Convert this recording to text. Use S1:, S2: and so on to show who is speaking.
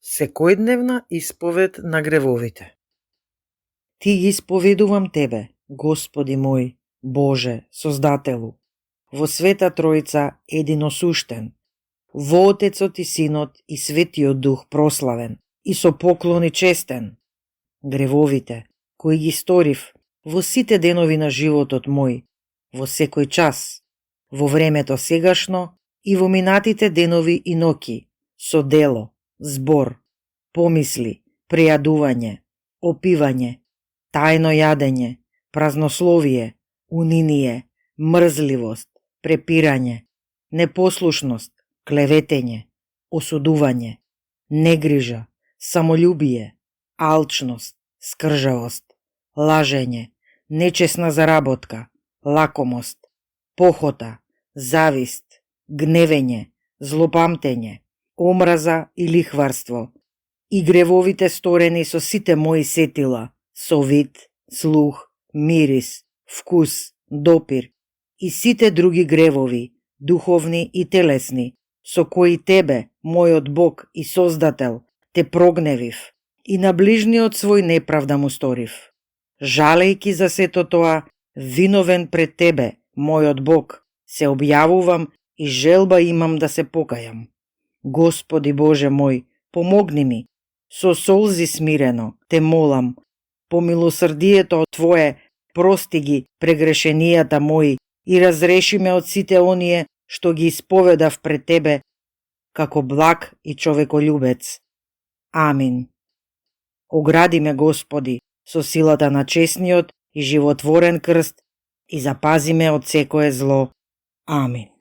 S1: Секојдневна исповед на гревовите. Ти ги исповедувам Тебе, Господи мој, Боже, Создателу, во Света Тројца единосуштен, во Отецот и Синот и Светиот Дух прославен и со поклони честен. Гревовите, кои ги сторив во сите денови на животот мој, во секој час, во времето сегашно и во минатите денови и ноќи, со дело, збор, помисли, пријадување, опивање, тајно јадење, празнословие, униние, мрзливост, препирање, непослушност, клеветење, осудување, негрижа, самолюбие, алчност, скржавост, лажење, нечесна заработка, лакомост, похота, завист, гневење, злопамтење, омраза и лихварство, и гревовите сторени со сите мои сетила, со вид, слух, мирис, вкус, допир и сите други гревови, духовни и телесни, со кои Тебе, мојот Бог и Создател, те прогневив и на ближниот свој неправда му сторив. Жалејки за сето тоа, виновен пред Тебе, мојот Бог, се објавувам и желба имам да се покајам. Господи Боже мој, помогни ми, со солзи смирено, те молам, по милосрдието Твое, прости ги прегрешенијата мои и разреши ме од сите оние што ги исповедав пред Тебе, како благ и човеколюбец. Амин. Огради ме, Господи, со силата на честниот и животворен крст и запази ме од секое зло. Амин.